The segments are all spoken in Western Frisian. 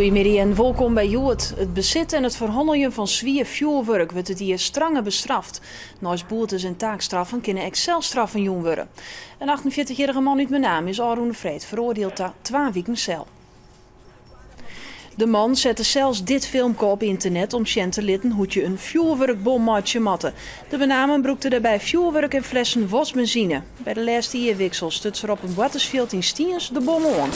Goeiemiddei en wolkom by Hjoed. It besit en it ferhanneljen fan swier fjoerwurk wurdt dit jier stranger bestraft. Neist boetes en taakstraffen kinne ek selstraffen jûn wurde. In 48-jierrige man út Menaam is ôfrûne freed feroardield ta twa wiken sel. De man sette sels dit filmke op ynternet om sjen te litten hoe't je in fjoerwurkbom meitsje moatte. De Menamer brûkte dêrby fjoerwurk en flessen wasbenzine. By de lêste jierwiksel stuts er op in boartersfjild yn Stiens de bom oan.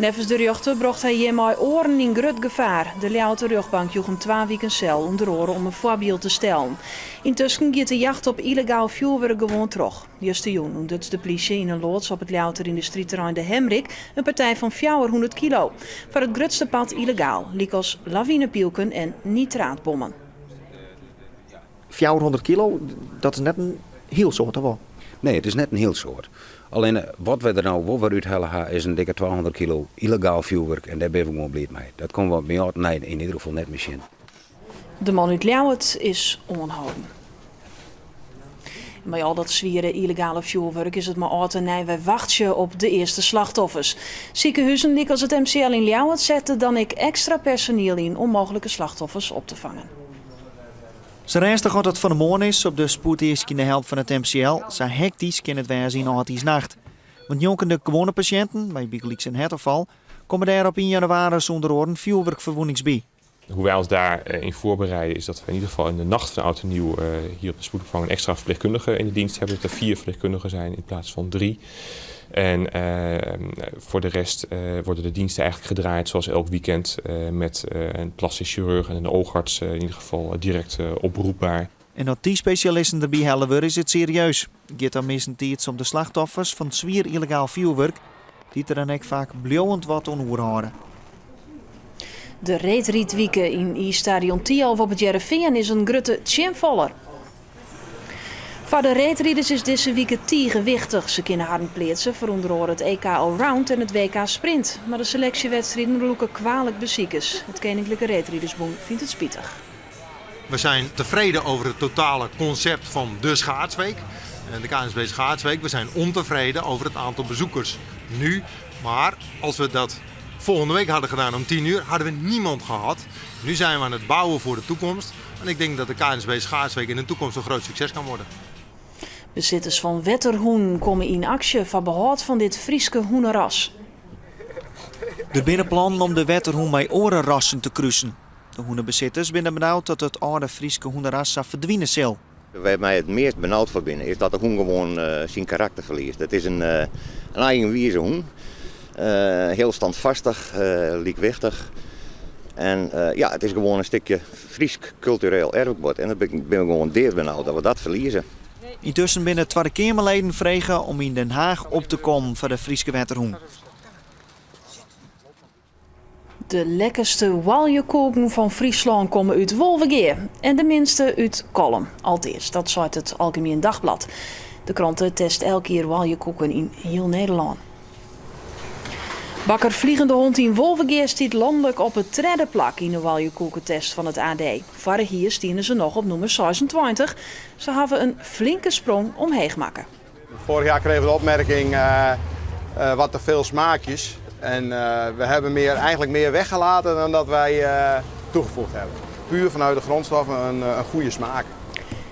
Neffens de rjochter brocht hy hjirmei oaren yn grut gefaar. De Ljouwerter rjochtbank joech him twa wiken sel, ûnder oare om in foarbyld te stellen. Yntusken giet de jacht op yllegaal fjoerwurk gewoan troch. Justerjûn ûntduts de plysje yn in loads op it Ljouwerter yndustryterrein De Hemrik in partij fan 400 kilo. Foar it grutste part yllegaal, lykas lawinepylken en nitraatbommen. 400 kilo, dat is net in hiel soad, of wol? Nee, it is net in hiel soad. Allinne wat we der no wol wer úthelle ha is in dikke 200 kilo yllegaal fjoerwurk en dêr binne we gewoan bliid mei. Dat komme we by âld en nij yn ieder gefal net mear tsjin. De man út Ljouwert is oanholden. Mei al dat swiere yllegale fjoerwurk is it mei âld en nij wer wachtsje op de earste slachtoffers. Sikehuzen lykas it MCL yn Ljouwert sette dan ek ekstra personiel yn om mooglike slachtoffers op te fangen. Sa rêstich as it fan 'e moarn is op de spoedeaskjende help fan it MCL, sa hektysk kin it wêze yn âldjiersnacht. Want njonken de gewoane pasjinten, mei bygelyks in hertoanfal, komme dêr op ien jannewaris ûnder oaren fjoerwurkferwûnings by. Hoe wij ons daarin eh, voorbereiden is dat we in ieder geval in de nacht van Oud en Nieuw eh, hier op de spoedopvang een extra verpleegkundige in de dienst hebben. Dat er vier verpleegkundigen zijn in plaats van drie. En eh, voor de rest worden de diensten eigenlijk gedraaid zoals elk weekend met een plastisch chirurg en een oogarts in ieder geval direct oproepbaar. En as dy spesjalisten derby helle wurde is it serieus. It giet dan meastentiids om de slachtoffers fan swier yllegaal fjoerwurk, dy't der dan ek faak bliuwend wat oan oerhâlde. De reedrydwike yn iisstadion Thialf op It Hearrenfean is in grutte tsjinfaller. Foar de reedriders is dizze wike tige wichtich. Se kinne harren pleatse foar ûnder oare it EK Allround en it WK Sprint. Mar de seleksjewedstriden lûke kwalik besikers. It Keninklike Reedridersbûn fynt it spitich. We zijn tevreden over het totale concept van de schaatsweek, de KNSB Schaatsweek. We zijn ontevreden over het aantal bezoekers nu. Maar als we dat volgende week hadden gedaan om 10 uur, hadden we niemand gehad. Nu zijn we aan het bouwen voor de toekomst. En ik denk dat de KNSB Schaatsweek in de toekomst een groot succes kan worden. Besitters fan wetterhûnen komme yn aksje foar behâld fan dit Fryske hûneras. Der binne plannen om de wetterhûn mei oare rassen te krusen. De hûnebesitters binne benaud dat it âlde Fryske hûneras sa ferdwine sil. Wêr't wy it meast benaud foar binne is dat de hûn gewoan syn karakter ferliest. It is in eigenwize hûn, hiel standfastich, lykwichtich en ja, it is gewoan in stikje Frysk kultureel erfguod en dêr binne we gewoan deabenaud dat we dat ferlieze. Yntusken binne Twadde Keamerleden frege om yn Den Haach op te kommen foar de Fryske wetterhûn. De lekkerste oaljekoeken fan Fryslân komme út Wolvegea en de minste út Kollum. Alteast, dat seit it Algemien Dagblad. De krante test elk jier oaljekoeken yn hiel Nederlân. Bakker Vliegende Hond yn Wolvegea stiet lanlik op it tredde plak yn de oaljekoeketest fan it AD. Foarich jier stiene se noch op nûmer 26. Se hawwe in flinke sprong omheech makke. Vorig jaar kregen we de opmerking uh, uh, wat te veel smaakjes. En uh, we hebben meer, eigenlijk meer weggelaten dan dat wij toegevoegd hebben. Puur vanuit de grondstoffen een, een goede smaak.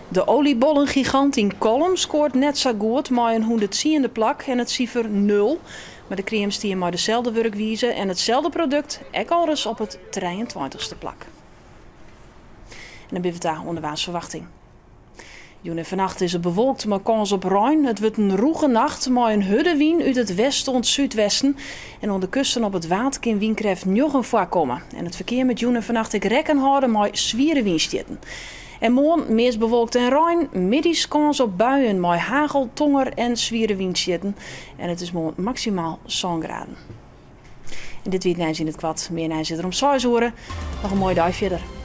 De oliebollengigant yn Kollum skoart net sa goed mei in hûnderttsiende plak en it sifer nul. Mar de kream stie mei deselde wurkwize en itselde produkt ek alris op it trijeentweintichste plak. En dan binne we ta oan de waarsferwachting. Jûn en fannacht is it bewolkt mei kâns op rein. It wurdt in rûge nacht mei in hurde wyn út it west oant súdwesten. En oan de kusten op it Waad kin wynkrêft njoggen foarkomme. En it ferkear moat jûn en fannacht ek rekken hâlde mei swiere wynstjitten. En moarn meast bewolkt en rein, middeis kâns op buien mei hagel, tonger en swiere wynstjitten. En it is moarn maksimaal sân graden. En dit wie it nijs yn it koart. Mear nijs is der om seis oere. Noch in moaie dei fierder.